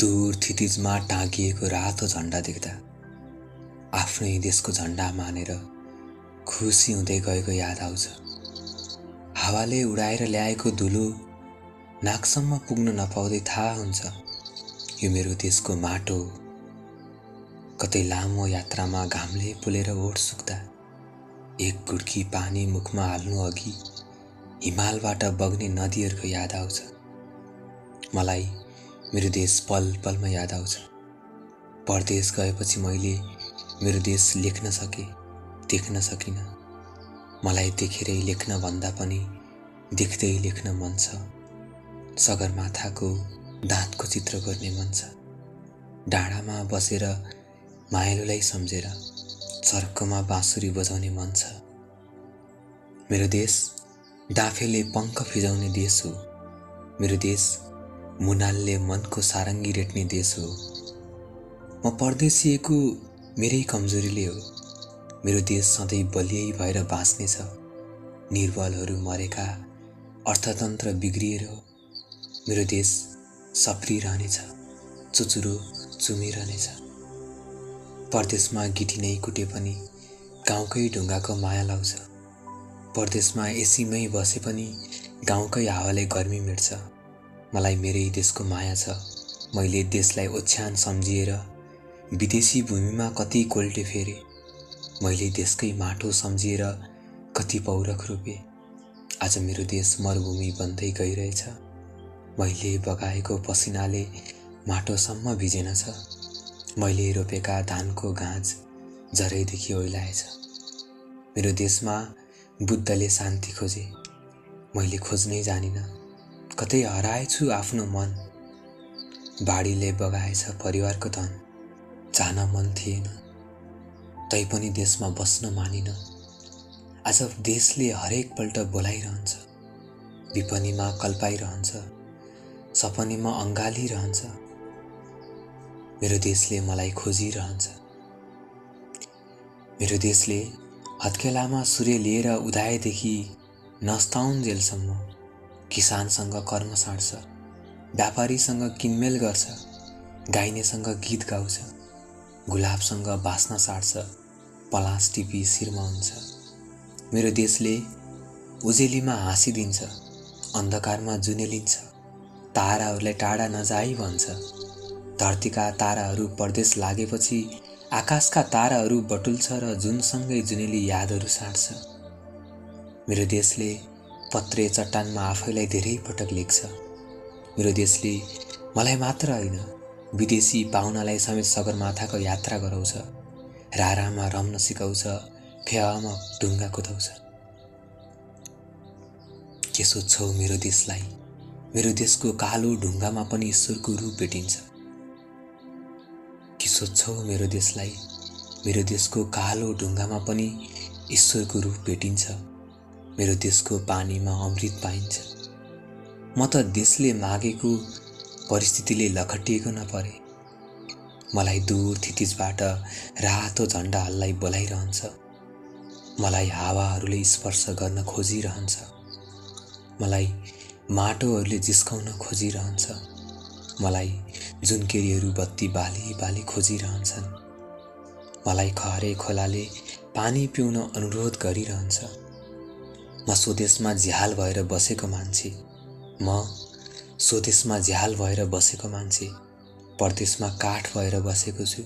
दूर थितिजमा टाँगिएको रातो झण्डा देख्दा आफ्नै देशको झण्डा मानेर खुसी हुँदै गएको याद आउँछ। हावाले उडाएर ल्याएको धुलो नाकसम्म पुग्न नपाउँदै थाहा हुन्छ यो मेरो देशको माटो हो। कतै लामो यात्रामा घामले पोलेर ओठ सुक्दा एक गुड्की पानी मुखमा हाल्नु अघि हिमालबाट बग्ने नदीहरूको याद आउँछ। मलाई मेरो देश पल पलमा याद आउँछ। परदेश गएपछि मैले मेरो देश लेख्न सके, देख्न सकिन। मलाई देखेरै लेख्न भन्दा पनि देख्दै लेख्न मन छ। सगरमाथाको दाँतको चित्र गर्ने मन छ। डाँडामा बसेर मायालुलाई सम्झेर चर्कोमा बाँसुरी बजाउने मन छ। मेरो देश डाँफेले पङ्ख फिजाउने देश हो। मेरो देश मुनालले मनको सारङ्गी रेट्ने देश हो। म परदेशिएको मेरै कमजोरीले हो। मेरो देश सधैँ बलियै भएर बाँच्नेछ। निर्बलहरू मरेका, अर्थतन्त्र बिग्रिएर हो। मेरो देश सप्रिरहनेछ, चुचुरो चुमिरहनेछ। परदेशमा गिटी नै कुटे पनि गाउँकै ढुङ्गाको माया लाउँछ। परदेशमा एसीमै बसे पनि गाउँकै हावाले गर्मी मेट्छ। मलाई मेरै देशको माया छ। मैले देशलाई ओछ्यान सम्झिएर विदेशी भूमिमा कति कोल्टे फेरे। मैले देशकै माटो सम्झिएर कति पौरख रोपे। आज मेरो देश मरुभूमि बन्दै गइरहेछ। मैले बगाएको पसिनाले माटोसम्म भिजेन छ। मैले रोपेका धानको गाँज झरैदेखि ओइलाएछ। मेरो देशमा बुद्धले शान्ति खोजे, मैले खोज्नै जानिन। कतै हराएछु आफ्नो मन। बाढीले बगाएछ परिवारको धन। जान मन थिएन, तैपनि देशमा बस्न मानिन। आज देशले हरेक पल्ट बोलाइरहन्छ। विपनीमा कल्पाइरहन्छ, सपनीमा अँगालिरहन्छ। मेरो देशले मलाई खोजिरहन्छ। मेरो देशले हत्केलामा सूर्य लिएर उदाएदेखि नस्ताउन्जेलसम्म किसानसँग कर्म साट्छ, व्यापारीसँग किनमेल गर्छ, गाइनेसँग गीत गाउँछ, गुलाबसँग बास्न साट्छ, पलास टिपी शिरमा हुन्छ। मेरो देशले उजेलीमा हाँसिदिन्छ, अन्धकारमा जुनेलिन्छ, ताराहरूलाई टाढा नजाई भन्छ। धरतीका ताराहरू परदेश लागेपछि आकाशका ताराहरू बटुल्छ र जुनसँगै जुनेली यादहरू साट्छ। मेरो देशले पत्रे चट्टानमा आफैलाई धेरै पटक लेख्छ। मेरो देशले मलाई मात्र होइन, विदेशी पाहुनालाई समेत सगरमाथाको यात्रा गराउँछ। रारामा रम्न सिकाउँछ, फेवामा ढुङ्गा कुदाउँछ। के सोध्छौ मेरो देशलाई? मेरो देशको कालो ढुङ्गामा पनि ईश्वरको रूप भेटिन्छ। के सोध्छौ मेरो देशलाई? मेरो देशको कालो ढुङ्गामा पनि ईश्वरको रूप भेटिन्छ। मेरो देशको पानीमा अमृत पाइन्छ। म त देशले मागेको परिस्थितिले लखटिएको नपरे। मलाई दूर थितिजबाट रातो झण्डा हल्लाई बोलाइरहन्छ। मलाई हावाहरूले स्पर्श गर्न खोजिरहन्छ। मलाई माटोहरूले जिस्काउन खोजिरहन्छ। मलाई जुनकेरीहरू बत्ती बाली बाली खोजिरहन्छन्। मलाई खहरे खोलाले पानी पिउन अनुरोध गरिरहन्छ। म स्वदेशमा झ्याल भएर बसेको मान्छे। म स्वदेशमा झ्याल भएर बसेको मान्छे। परदेशमा काठ भएर बसेको छु।